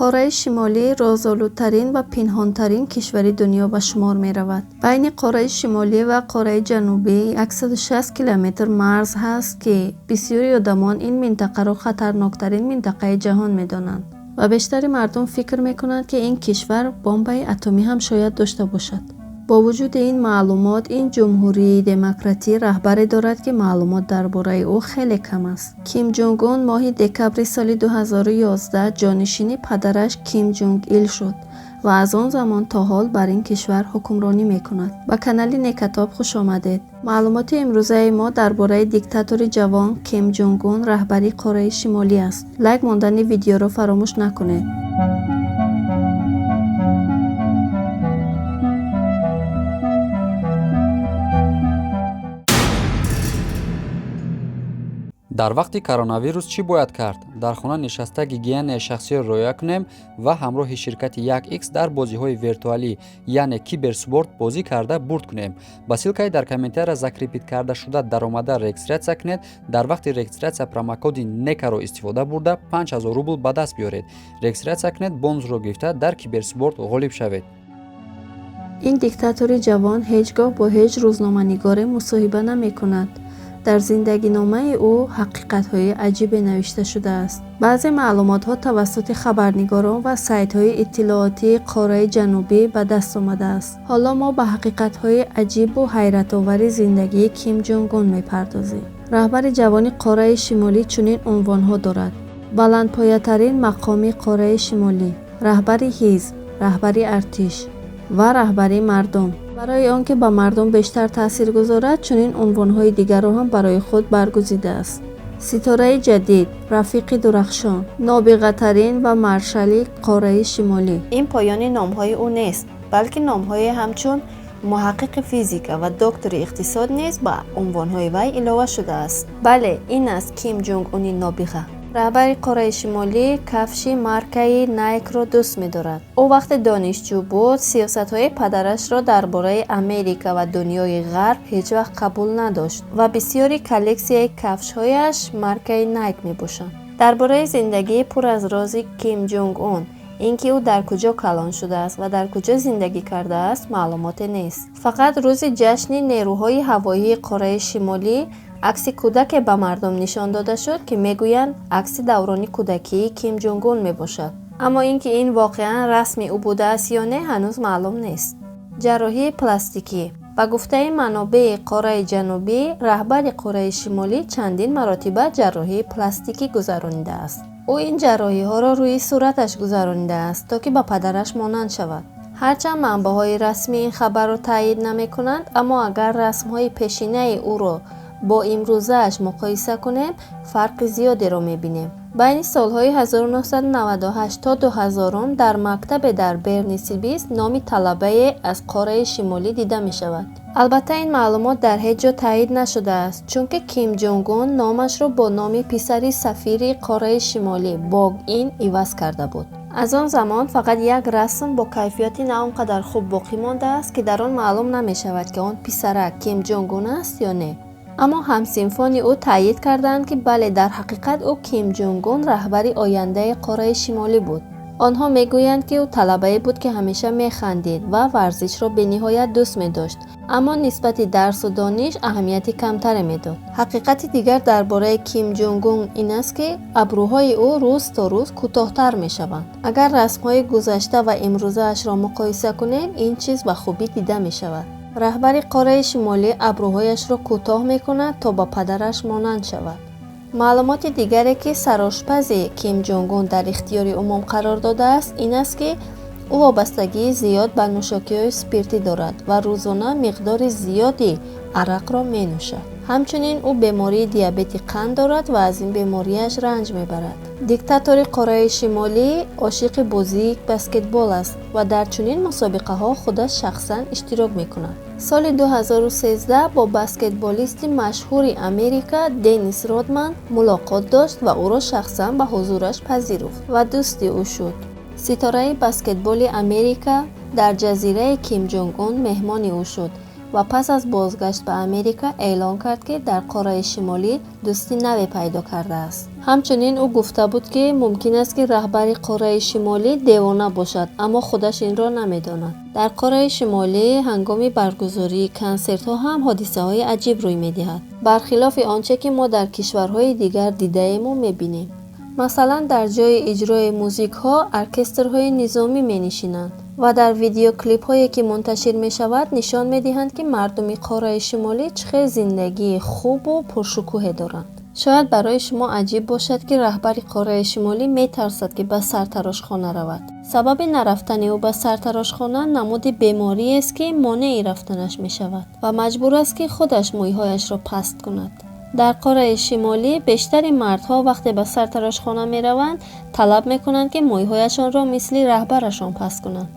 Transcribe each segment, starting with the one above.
Кораи Шимолӣ розолудтарин ва пинҳонтарин кишвари дунё ба шумор меравад. Байни Қораи Шимолӣ ва Қораи Ҷанубӣ 160 километр марз ҳаст, ки бисёри одамон ин минтақаро хатарноктарин минтақаи ҷаҳон медонанд ва бештари мардум фикр мекунанд, ки ин кишвар бомбаи атомӣ ҳам шояд дошта бошад. Бо вуҷуди ин маълумот, ин ҷумҳурии демократӣ раҳбаре дорад, ки маълумот дар бораи ӯ хеле кам аст. Ким Ҷонг Ун моҳи декабри соли 2011 ҷонишини падараш Ким Ҷонг Ил шуд ва аз он замон то ҳол бар ин кишвар ҳукмронӣ мекунад. Ба канали Некатоб хуш омадед. Маълумоти имрӯзаи мо дар бораи диктатори ҷавон Ким Ҷонг Ун, раҳбари Кораи Шимолӣ аст. Лайк мондани видеоро фаромӯш накунед. Дар вақти коронавирус чӣ бояд кард? Дар хона нишаста гигиенаи шахсиро риоя кунем ва ҳамроҳи ширкати 1X дар бозиҳои виртуалӣ, яъне киберспорт бозӣ карда бурд кунем. Ба ссылкаи дар комментария закрепить кардашуда даромада регистрация кунед. Дар вақти регистрация промокоди некаро истифода бурда 5000 рубл ба даст биёред. Регистрация кунед, бонусро гирифта дар киберспорт ғолиб шавед. Ин диктатори ҷавон ҳеҷ гоҳ бо ҳеҷ рӯзноманигоре мусоҳиба намекунад. Дар зиндагиномаи ӯ ҳақиқатҳои аҷибе навишта шудааст. Баъзе маълумотҳо тавассути хабарнигорон ва сайтҳои иттилоотии Қораи Ҷанубӣ ба даст омадааст. Ҳоло мо ба ҳақиқатҳои аҷибу ҳайратовари зиндагии Ким Ҷонг Ун мепардозем. Раҳбари ҷавони Қораи Шимолӣ чунин унвонҳо дорад: баландпоятарин мақоми Қораи Шимолӣ, раҳбари ҳизб, раҳбари артиш ва раҳбари мардум. Барои он ки ба мардум бештар таъсир гузорад, чунин унвонҳои дигарро ҳам барои худ баргузидааст: ситораи ҷадид, рафиқи дурахшон, нобиғатарин ва маршали Қораи Шимолӣ. Ин поёни номҳои ӯ нест, балки номҳое ҳамчун муҳаққиқи физика ва доктори иқтисод низ ба унвонҳои вай илова шудааст. Бале, ин аст Ким Ҷонг Уни нобиға. Раҳбари Қораи Шимолӣ кафши маркаи Найкро дӯст медорад. Ӯ вақте донишҷӯ буд, сиёсатҳои падарашро дар бораи Америка ва дунёи Ғарб ҳеҷ вақт қабул надошт ва бисёри коллексияи кафшҳояш маркаи Найк мебошанд. Дар бораи зиндагии пур аз рози Ким Ҷонг Ун, ин ки ӯ дар куҷо калон шудааст ва дар куҷо зиндагӣ кардааст, маълумоте нест. Фақат рӯзи ҷашни нерӯҳои ҳавоии Қораи Шимолӣ акси кӯдаке ба мардум нишон дода шуд, ки мегӯянд акси даврони кӯдакии Ким Ҷонг Ун мебошад. Аммо ин ки ин воқеан расми ӯ будааст ё не, ҳанӯз маълум нест. Ҷарроҳии пластикӣ. Ба гуфтаи манобеи Қораи Ҷанубӣ, раҳбари Қораи Шимолӣ чандин маротиба ҷарроҳии пластикӣ гузаронидааст. Ӯ ин ҷарроҳиҳоро рӯи сураташ гузаронидааст, то ки ба падараш монанд шавад. Ҳарчанд манбаъҳои расмӣ ин хабарро таъйид намекунанд, аммо агар расмҳои пешинаи ӯро бо имрӯзааш муқоиса кунем, фарқи зиёдеро мебинем. Байни солҳои 1998 то 2000 дар мактабе дар Берни Сибис номи талабае аз Қораи Шимолӣ дида мешавад. Албатта, ин маълумот дар ҳеҷ ҷо таъйид нашудааст, чунки Ким Ҷонг Ун номашро бо номи писари сафири Қораи Шимолӣ Бог Ин иваз карда буд. Аз он замон фақат як расм бо кайфияти на он қадар хуб боқӣ мондааст, ки дар он маълум намешавад, ки он писарак Ким Ҷонг Ун аст ё не. Аммо ҳамсинфони ӯ таъйид карданд, ки бале, дар ҳақиқат ӯ Ким Ҷонг Ун, раҳбари ояндаи Қораи Шимолӣ буд. Онҳо мегӯянд, ки ӯ талабае буд, ки ҳамеша механдид ва варзишро бениҳоят дӯст медошт, аммо нисбати дарсу дониш аҳамияти камтаре медод. Ҳақиқати дигар дар бораи Ким Ҷонг Ун ин аст, ки абрӯҳои ӯ рӯз то рӯз кӯтоҳтар мешаванд. Агар расмҳои гузашта ва имрӯзаашро муқоиса кунем, ин чиз ба хубӣ дида мешавад. Раҳбари Қораи Шимолӣ абрӯҳояшро кӯтоҳ мекунад, то ба падараш монанд шавад. Маълумоти дигаре, ки сарошпази Ким Ҷонг Ун дар ихтиёри умум қарор додааст, ин аст, ки ӯ вобастагии зиёд ба нӯшокиҳои спиртӣ дорад ва рӯзона миқдори зиёди арақро менӯшад. Ҳамчунин ӯ бемории диабети қанд дорад ва аз ин бемориаш ранҷ мебарад. Диктатори Қораи Шимолӣ ошиқи бозии баскетбол аст ва дар чунин мусобиқаҳо худаш шахсан иштирок мекунад. Соли 2013 бо баскетболисти машҳури Америка Деннис Родман мулоқот дошт ва ӯро шахсан ба ҳузураш пазируфт ва дӯсти ӯ шуд. Ситораи баскетболи Америка дар ҷазираи Ким Ҷонг Ун меҳмони ӯ шуд Ва пас аз бозгашт ба Америка эълон кард, ки дар Қораи Шимолӣ дӯсти наве пайдо кардааст. Ҳамчунин ӯ гуфта буд, ки мумкин аст, ки раҳбари Қораи Шимолӣ девона бошад, аммо худаш инро намедонад. Дар Қораи Шимолӣ ҳангоми баргузории консертҳо ҳам ҳодисаҳои аҷиб рӯй медиҳад, бархилофи он че ки мо дар кишварҳои дигар дидаему мебинем. Масалан, дар ҷои иҷрои музикҳо оркестрҳои низомӣ менишинанд ва дар видеоклипҳое, ки мунташир мешавад, нишон медиҳанд, ки мардуми Қораи Шимолӣ чӣ хел зиндагии хубу пуршукӯҳе доранд. Шояд барои шумо аҷиб бошад, ки раҳбари Қораи Шимолӣ метарсад, ки ба сартарошхона равад. Сабаби нарафтани ӯ ба сартарошхона намуди бемориест, ки монеи рафтанаш мешавад ва маҷбур аст, ки худаш мӯйҳояшро паст кунад. Дар Қораи Шимолӣ бештари мардҳо вақте ба сартарошхона мераванд, талаб мекунанд, ки мӯйҳояшонро мисли раҳбарашон паст кунанд.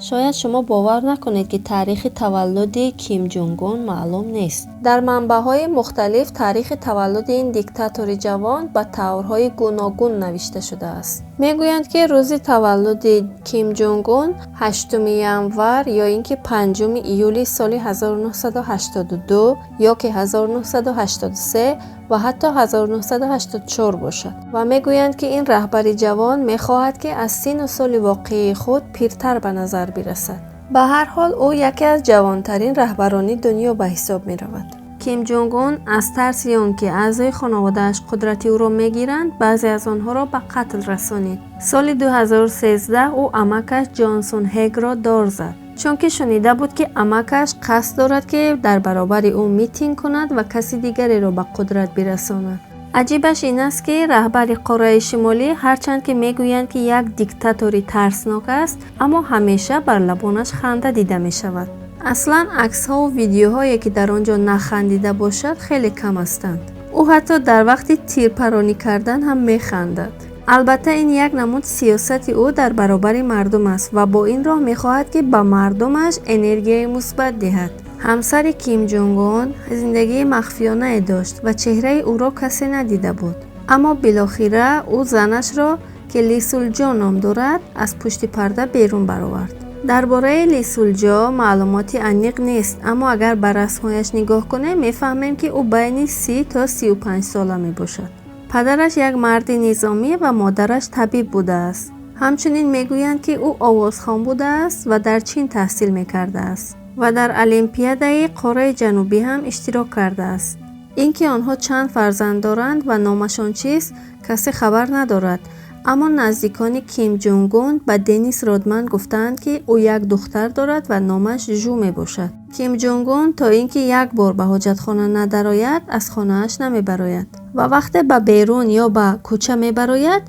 Шояд шумо бовар накунед, ки таърихи таваллуди Ким Ҷунгун маълум нест. Дар манбаъҳои мухталиф таърихи таваллуди ин диктатори ҷавон ба таврҳои гуногун навишта шудааст. Мегӯянд, ки рӯзи таваллуди Ким Ҷунгун 8 январ ё ин ки 5 июли соли 1982 ё ки 1983 ва ҳатто 1984 бошад. Ва мегӯянд, ки ин раҳбари ҷавон мехоҳад, ки аз синну соли воқеии худ пиртар ба назар бирасад. Ба ҳар ҳол, ӯ яке аз ҷавонтарин раҳбарони дунё ба ҳисоб меравад. Ким Ҷунгун аз тарси он, ки аъзои хонаводааш қудрати ӯро мегиранд, баъзе аз онҳоро ба қатл расонид. Соли 2013 ӯ амакаш Ҷонсон Ҳегро дор зад, чунки шунида буд, ки амакаш қасд дорад, ки дар баробари ӯ митинг кунад ва каси дигареро ба қудрат бирасонад. Аҷибаш ин аст, ки раҳбари Қораи Шимолӣ, ҳарчанд ки мегӯянд, ки як диктатори тарснок аст, аммо ҳамеша бар лабонаш ханда дида мешавад. Аслан аксҳову видеоҳое, ки дар он ҷо нахандида бошад, хеле кам ҳастанд. Ӯ ҳатто дар вақти тирпаронӣ кардан ҳам механдад. Албатта, ин як намуд сиёсати ӯ дар баробари мардум аст ва бо ин роҳ мехоҳад, ки ба мардумаш энергияи мусбат диҳад. Ҳамсари Ким Ҷунгун зиндагии махфиёнае дошт ва чеҳраи ӯро касе надида буд. Аммо билохира ӯ занашро, ки Лисулҷо ном дорад, аз пушти парда берун баровард. Дар бораи Лисулҷо маълумоти аниқ нест, аммо агар ба расмҳояш нигоҳ кунем, мефаҳмем, ки ӯ байни 30 то 35 сола мебошад. Падараш як марди низомӣ ва модараш табиб будааст. Ҳамчунин мегӯянд, ки ӯ овозхон будааст ва дар Чин таҳсил мекардааст ва дар Олимпиадаи Қораи Ҷанубӣ ҳам иштирок кардааст. Ин ки онҳо чанд фарзанд доранд ва номашон чист, касе хабар надорад, аммо наздикони Ким Ҷунгун ба Денис Родман гуфтаанд, ки ӯ як духтар дорад ва номаш Жу мебошад. Ким Ҷунгун то ин ки як бор ба ҳоҷатхона надарояд, аз хонааш намебарояд ва вақте ба берун ё ба кӯча мебарояд,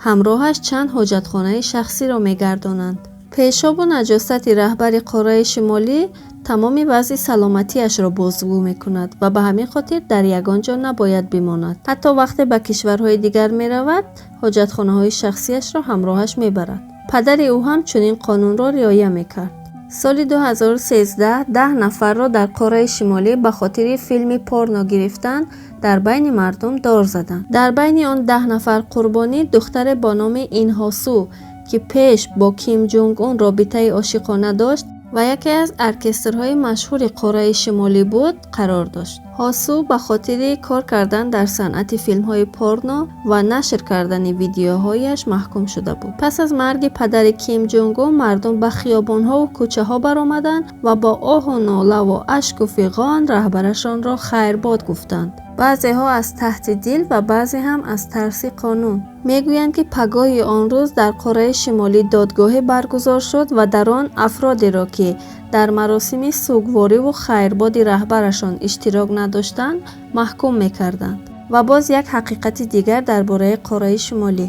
ҳамроҳаш чанд ҳоҷатхонаи шахсиро мегардонанд. Пешобу наҷосати раҳбари Қораи Шимолӣ тамоми вазъи саломатиашро бозгӯ мекунад ва ба ҳамин хотир дар ягон ҷо набояд бимонад. Ҳатто вақте ба кишварҳои дигар меравад, ҳоҷатхонаҳои шахсиашро ҳамроҳаш мебарад. Падари ӯ ҳам чунин қонунро риоя мекард. Соли 2013 10 нафарро дар Қораи Шимолӣ ба хотири филми порно гирифтан дар байни мардум дор заданд. Дар байни он 10 нафар қурбонӣ духтаре бо номи Инҳосу, ки пеш бо Ким Ҷунг Ун робитаи ошиқона дошт ва яке аз оркестрҳои машҳури Қораи Шимолӣ буд, қарор дошт. Ҳосу ба хотири кор кардан дар санъати филмҳои порно ва нашр кардани видеоҳояш маҳкум шуда буд. Пас аз марги падари Ким Ҷунгун мардум ба хиёбонҳову кӯчаҳо баромаданд ва бо оҳу нолаву ашку фиғон раҳбарашонро хайрбод гуфтанд. Баъзеҳо аз таҳти дил ва баъзе ҳам аз тарси қонун. Мегӯянд, ки пагоҳи он рӯз дар Қораи Шимолӣ додгоҳе баргузор шуд ва дар он афродеро, ки дар маросими сугвориву хайрбоди раҳбарашон иштирок надоштанд, маҳкум мекарданд. Ва боз як ҳақиқати дигар дар бораи Қораи Шимолӣ.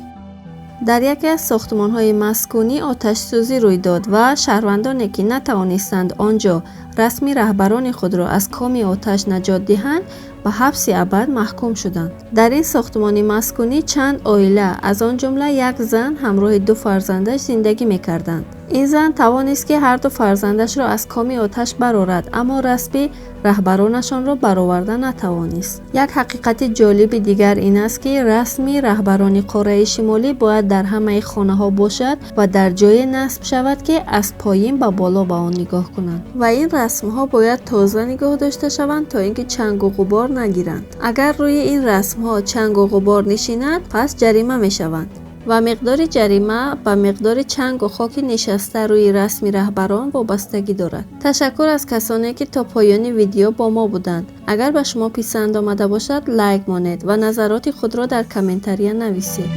Дар яке аз сохтмонҳои маскунӣ оташсӯзӣ рӯй дод ва шаҳрвандоне, ки натавонистанд он ҷо расми раҳбарони худро аз коми оташ наҷот диҳанд, ба ҳабси абад маҳкум шуданд. Дар ин сохтмони маскунӣ чанд оила, аз он ҷумла як зан ҳамроҳи ду фарзандаш зиндагӣ мекарданд. Ин зан тавонист, ки ҳарду фарзандашро аз коми оташ барорад, аммо расми раҳбаронашонро бароварда натавонист. Як ҳақиқати ҷолиби дигар ин аст, ки расми раҳбарони Қораи Шимолӣ бояд дар ҳамаи хонаҳо бошад ва дар ҷое насб шавад, ки аз поин ба боло ба он нигоҳ кунанд. Ва ин Расмҳо бояд тоза нигоҳ дошта шаванд, то ин ки чангу ғубор нагиранд. Агар рӯи ин расмҳо чангу ғубор нишинад, пас ҷарима мешаванд ва миқдори ҷарима ба миқдори чангу хоки нишаста рӯи расми раҳбарон вобастагӣ дорад. Ташаккур аз касоне, ки то поёни видео бо мо буданд. Агар ба шумо писанд омада бошад, лайк монед ва назароти худро дар комментария нависед.